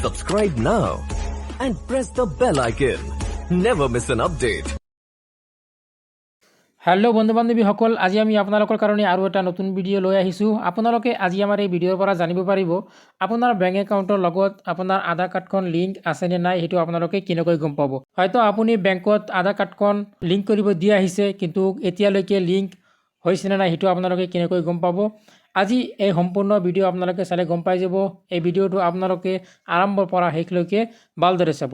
Subscribe now and press the bell icon. Never miss an update. Hello বন্ধু বান্ধৱীসকল, আজি আমি আপোনালোকৰ কাৰণে আৰু এটা নতুন ভিডিঅ' লৈ আহিছোঁ। আপোনালোকে আজি আমাৰ এই ভিডিঅ'ৰ পৰা জানিব পাৰিব, আপোনাৰ বেংক একাউণ্টৰ লগত আপোনাৰ আধাৰ কাৰ্ডখন লিংক আছেনে নাই, সেইটো আপোনালোকে কেনেকৈ গম পাব। হয়তো আপুনি বেংকত আধাৰ কাৰ্ডখন লিংক কৰিব দি আহিছে, কিন্তু এতিয়ালৈকে লিংক হৈছেনে নাই, সেইটো আপোনালোকে কেনেকৈ গম পাব, আজি এই সম্পূৰ্ণ ভিডিঅ' আপোনালোকে চালে গম পাই যাব। এই ভিডিঅ'টো আপোনালোকে আৰম্ভৰ পৰা শেষলৈকে ভালদৰে চাব।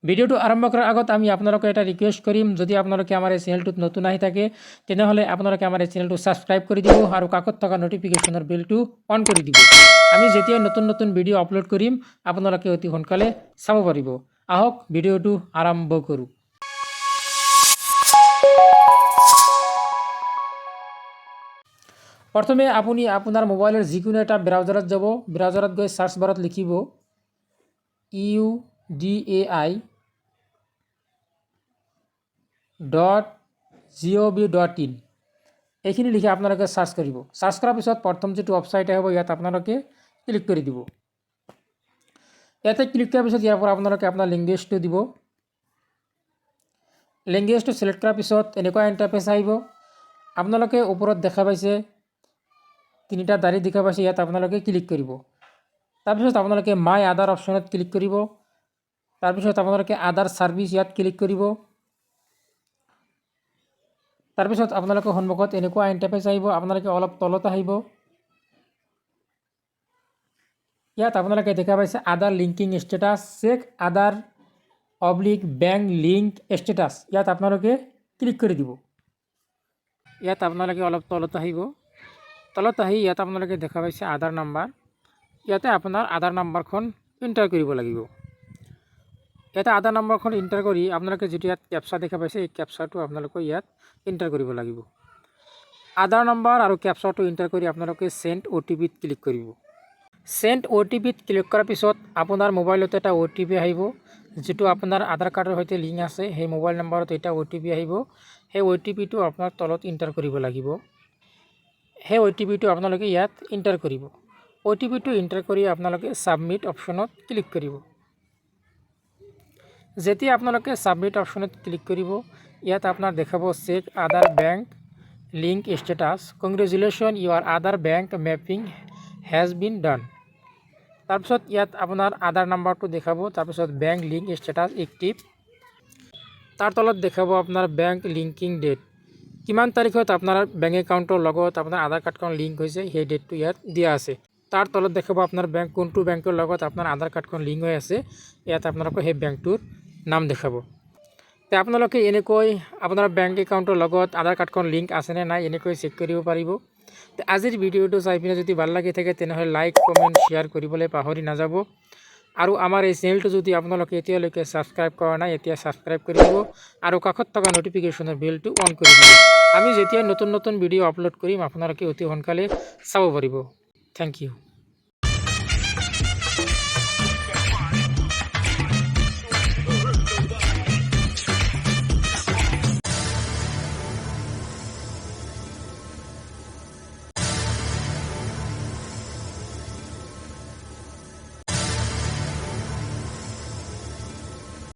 ভিডিঅ'টো আৰম্ভ কৰাৰ আগত আমি আপোনালোকে এটা ৰিকুৱেষ্ট কৰিম, যদি আপোনালোকে আমাৰ এই চেনেলটোত নতুন আহি থাকে, তেনেহ'লে আপোনালোকে আমাৰ এই চেনেলটো ছাবস্ক্ৰাইব কৰি দিব আৰু কাষত থকা ন'টিফিকেশ্যনৰ বেলটো অন কৰি দিব। আমি যেতিয়াই নতুন নতুন ভিডিঅ' আপলোড কৰিম, আপোনালোকে অতি সোনকালে চাব পাৰিব। আহক, ভিডিঅ'টো আৰম্ভ কৰোঁ। প্ৰথমে আপুনি আপোনাৰ মোবাইলৰ যিকোনো এটা ব্ৰাউজাৰত যাব। ব্ৰাউজাৰত গৈ চাৰ্চ বাৰত লিখিব udai.gov.in। এইখিনি লিখি আপোনালোকে চাৰ্চ কৰিব। চাৰ্চ কৰাৰ পিছত প্ৰথম যিটো ৱেবছাইট আহিব, ইয়াত আপোনালোকে ক্লিক কৰি দিব। ইয়াতে ক্লিক কৰাৰ পিছত ইয়াৰ পৰা আপোনালোকে আপোনাৰ লেংগুৱেজটো দিব। লেংগুৱেজটো চিলেক্ট কৰাৰ পিছত এনেকুৱা ইণ্টাৰফেচ আহিব। আপোনালোকে ওপৰত দেখা পাইছে, তিনিটা দাড়ি দেখা পাইছে, ইয়াত আপোনালোকে ক্লিক কৰিব। তাৰপিছত আপোনালোকে মাই আধাৰ অপশ্যনত ক্লিক কৰিব। তাৰপিছত আপোনালোকে আধাৰ ছাৰ্ভিচ ইয়াত ক্লিক কৰিব। তাৰপিছত আপোনালোকৰ সন্মুখত এনেকুৱা ইণ্টাৰফেচ আহিব। আপোনালোকে অলপ তলত আহিব। ইয়াত আপোনালোকে দেখা পাইছে Aadhaar linking status, check Aadhaar/bank link status। ইয়াত আপোনালোকে ক্লিক কৰি দিব। ইয়াত আপোনালোকে অলপ তলত আহিব। তলত আহি ইয়াত আপোনালোকে দেখা পাইছে আধাৰ নাম্বাৰ। ইয়াতে আপোনাৰ আধাৰ নাম্বাৰখন এণ্টাৰ কৰিব লাগিব। ইয়াতে আধাৰ নাম্বাৰখন এণ্টাৰ কৰি আপোনালোকে যিটো ইয়াত কেপচা দেখা পাইছে, এই কেপচাটো আপোনালোকে ইয়াত এণ্টাৰ কৰিব লাগিব। আধাৰ নম্বৰ আৰু কেপচাটো এণ্টাৰ কৰি আপোনালোকে চেণ্ড অ' টি পিত ক্লিক কৰিব। চেণ্ড অ' টি পিত ক্লিক কৰাৰ পিছত আপোনাৰ মোবাইলত এটা অ' টি পি আহিব। যিটো আপোনাৰ আধাৰ কাৰ্ডৰ সৈতে লিংক আছে, সেই মোবাইল নম্বৰত এটা অ' টি পি আহিব। সেই অ' টি পিটো আপোনাৰ তলত এণ্টাৰ কৰিব লাগিব। সেই অ' টি পিটো আপোনালোকে ইয়াত এণ্টাৰ কৰিব। অ' টি পিটো এণ্টাৰ কৰি আপোনালোকে ছাবমিট অপশ্যনত ক্লিক কৰিব। যেতিয়া আপোনালোকে ছাবমিট অপশ্যনত ক্লিক কৰিব, ইয়াত আপোনাৰ দেখাব check Aadhaar bank link status, congratulation, your Aadhaar bank mapping has been done। তাৰপিছত ইয়াত আপোনাৰ আধাৰ নাম্বাৰটো দেখাব। তাৰপিছত বেংক লিংক ষ্টেটাছ এক্টিভ। তাৰ তলত দেখাব আপোনাৰ বেংক লিংকিং ডেট, কিমান তাৰিখত আপোনাৰ বেংক একাউণ্টৰ লগত আপোনাৰ আধাৰ কাৰ্ডখন লিংক হৈছে, সেই ডেটটো ইয়াত দিয়া আছে। তাৰ তলত দেখাব আপোনাৰ বেংক, কোনটো বেংকৰ লগত আপোনাৰ আধাৰ কাৰ্ডখন লিংক হৈ আছে, ইয়াত আপোনালোকৰ সেই বেংকটোৰ নাম দেখাব। তে আপোনালোকে এনেকৈ আপোনাৰ বেংক একাউণ্টৰ লগত আধাৰ কাৰ্ডখন লিংক আছেনে নাই, এনেকৈ চেক কৰিব পাৰিব। তে আজিৰ ভিডিঅ'টো চাই পিনে যদি ভাল লাগি থাকে, তেনেহ'লে লাইক, কমেণ্ট, শ্বেয়াৰ কৰিবলৈ পাহৰি নাযাব। আৰু আমাৰ এই চেনেলটো যদি আপোনালোকে এতিয়ালৈকে ছাবস্ক্ৰাইব কৰা নাই, এতিয়া ছাবস্ক্ৰাইব কৰি দিব আৰু কাষত থকা ন'টিফিকেশ্যনৰ বেলটো অন কৰি দিব। আমি যেতিয়াই নতুন নতুন ভিডিঅ' আপলোড কৰিম, আপোনালোকে অতি সোনকালে চাব পাৰিব। Thank you.